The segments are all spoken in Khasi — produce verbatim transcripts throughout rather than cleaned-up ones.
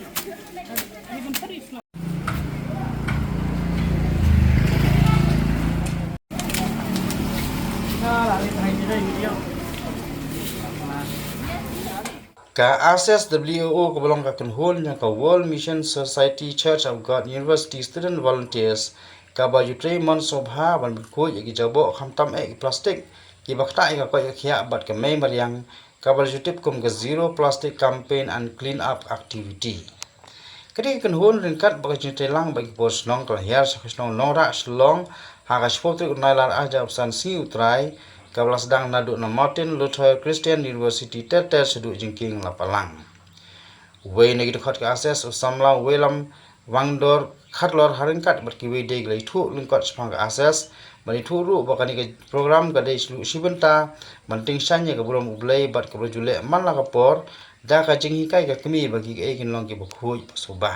Ka ASES W A O kaba long ka kynhun jong ka World Mission Society Church of God University Student Volunteers kaba ju trei mon sngewbha ban pynkhuid ïa ki jaboh khamtam eh ki plastik kiba ktah ïa ka koit ka khiah bad ka mei mariang kaba la ju tip kum ka Zero Plastic Campaign and Clean Up Activity. Ka dei ka kynhun ryngkat bad ka jingtreilang bad ki por shnong ka la hiar sha ka shnong Nongrah Shillong ha ka shiphew tarik u Nailar arhajar arphew san sngi U Trai kaba la sdang naduh na Martin Luther Christian University ter ter shaduh jingkieng Lapalang. Uwei na ki dkhot ka ASES u samla Weilam Wangdor Khatlor ha ryngkat bad kiwei de ki la ïathuh lyngkot shaphang ka ASES ban ïathuh ruh ba kane ka program ka dei shu shi bynta ban tyngshaiñ ïa ka burom U Blei bad kaba la ju leh man la ka por da ka jinghikai ka kmie ba ki kaei kin long kiba khuid ba suba.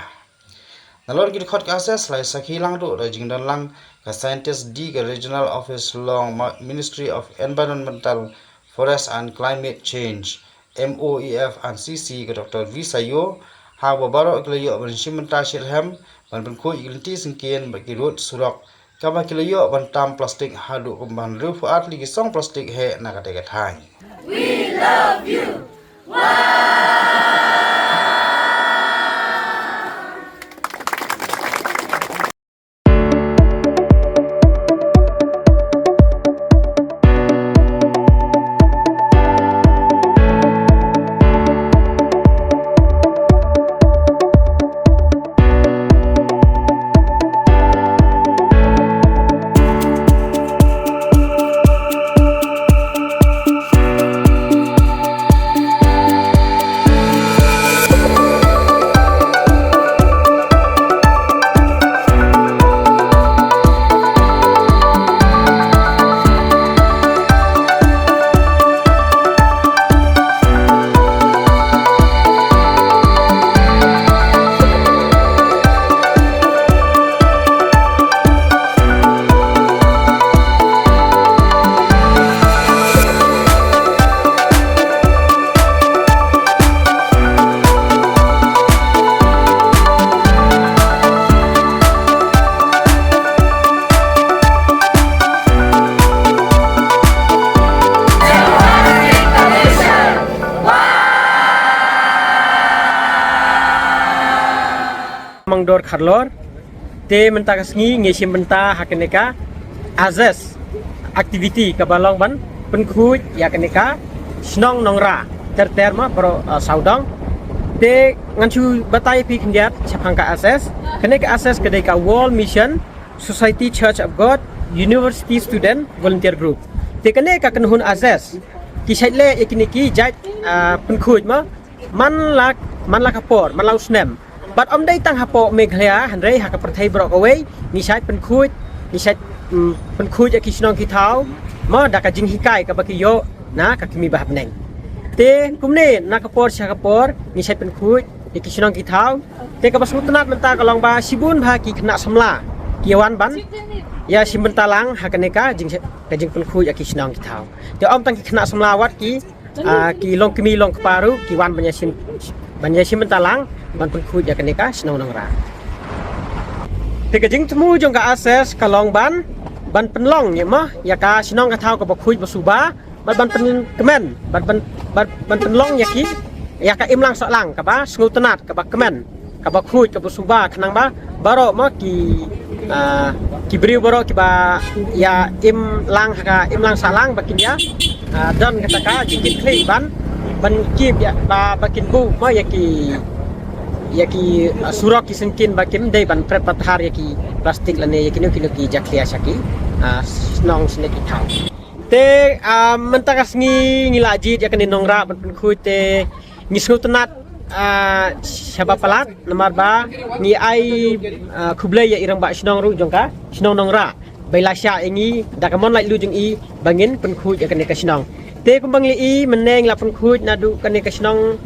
Nalor ki dkhot ka ASES la ïa sakhi lang ruh da jingdon lang ka scientist D ka Regional Office Shillong Ma-, Ministry of Environmental, Forest and Climate Change, M O E F and C C ka Doctor V Sayo, ha kaba baroh ki la ïoh ban shim bynta shitrhem ban pynkhuid ïa ki lynti syngkien bad ki rud surok kaba ki la ïoh ban tam plastik haduh kumban hynriewphew ar tylli ki song plastik heh na katei ka thaiñ. We love you. Mangdor Kharlor. Te mynta ka sngi ngi shim bynta ha kane ka ASES activity kaba long ban pynkhuid ïa kane ka shnong Nongrah ter ter ma baroh, uh, sawdong. Te ngan shu batai phi khyndiat shaphang ka ASES. Kane ka ASES ka dei ka World Mission Society Church of God University Student Volunteer Group. Te kane ka kynhun ASES ki shait leh ïa kine ki jait, ah, pynkhuid ma man la, man la ka por, man la u snem. Bad ym dei tang hapoh Meghalaya hynrei ha ka pyrthei baroh kawei ngi shait pynkhuid, ngi shait, mm, pynkhuid ïa ki shnong ki thaw ma da ka jinghikai kaba ki ïoh na ka kmie ba ha bneng. Te kumne na ka por sha ka por ngi shait pynkhuid ïa ki shnong ki thaw. Te kaba sngewtynnat mynta ka long ba shibun bha ki khynnah samla ki wan ban ïa shim bynta lang ha kane ka jing, ka jingpynkhuid ïa ki shnong ki thaw. Te ym tang ki khynnah samla wat ki, ah, ki long kmie long kpa ruh ki wan ban ïa shim, ban ïa shim bynta lang ban pynkhuid ïa kane ka shnong Nongrah. Te ka jingthmu jong ka ASES ka long ban, ban pynlong ïa ma ïa ka shnong ka thaw kaba khuid ba suba, ban, ban pynkmen, ban, ban, ban, ban pynlong ïa ki, ïa ka imlang sahlang kaba sngewtynnat, kaba kmen, kaba khuid, kaba suba, khnang ba baroh ma ki, ah, ki briew baroh kiba ïa im lang ha ka imlang sahlang ba kin ïa, ah, don kata ka jingkitkhlieh ban, ban kip ïa ba, ba kin buh ma ïa ki, ïa ki, ah, surok ki syngkien ba kim dei ban pret pathar ïa ki plastik lane ïa kino kino ki jakhlia sha ki, ah, shnong sne ki thaw. Te, ah, mynta ka sngi ngi la jied ïa kane Nongrah ban pynkhuid te ngi sngewtynnat, ah, shaba palat namar ba ngi ai, ah, khublei ïa i rangbah shnong ruh jong ka shnong Nongrah ba i la shah ïa ngi da ka mon laitluid jong i ba ngin pynkhuid ïa kane ka shnong. Te kumba ngi la ïohi mynne ngi la pynkhuid naduh kane ka shnong,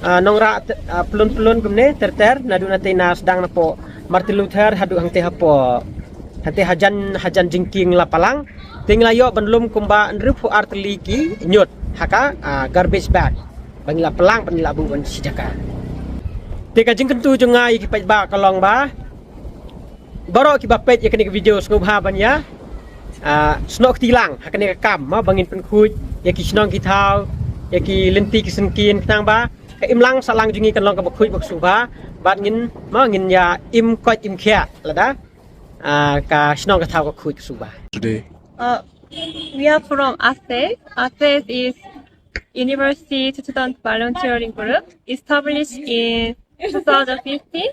ah, Nongrah te, ah, pyllun pyllun kumne ter ter naduh na tei na sdang napoh Martin Luther haduh hangtei hapoh, hangtei hajan, hajan jingkieng Lapalang. Te ngi la ïoh ban lum kumba hynriewphew ar tylli ki ñiut ha ka, ah, garbage bag ba ngi la pynlang, ba ngi la buh ban shi jaka. Te ka jingkyntu jong nga ïa ki paidbah ka long ba baroh kiba peit ïa kane ka video sngewbha ban ïa, ah, snoh kti lang ha kane ka kam, mo, ba ngin pynkhuid ïa ki shnong ki thaw, ïa ki lynti ki syngkien, khnang ba ka imlang sahlang jong ngi kan long kaba khuid bad sngewbha, bad ngin, mo, ngin ïa im koit im khiah lada, ah, ka shnong ka thaw ka khuid ka sngewbha. Today. Uh, we are from ASES. ASES is University Student Volunteering Group, established in two thousand fifteen.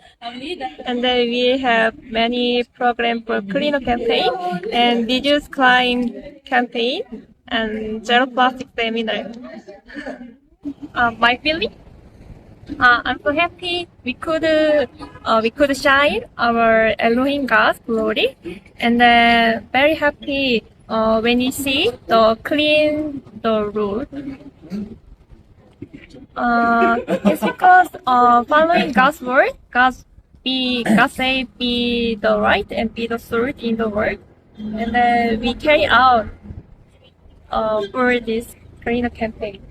And then we have many programs for cleanup campaign and reduce crime campaign and zero plastic seminar. Uh, my feeling, uh, I'm so happy we could, uh, uh, we could shine our Elohim God's glory, and then very happy, uh, when you see the clean the road. Uh, it's because, uh, following God's word, God's be God say be the light and be the salt in the world, and then we carry out, uh, for this cleanup campaign.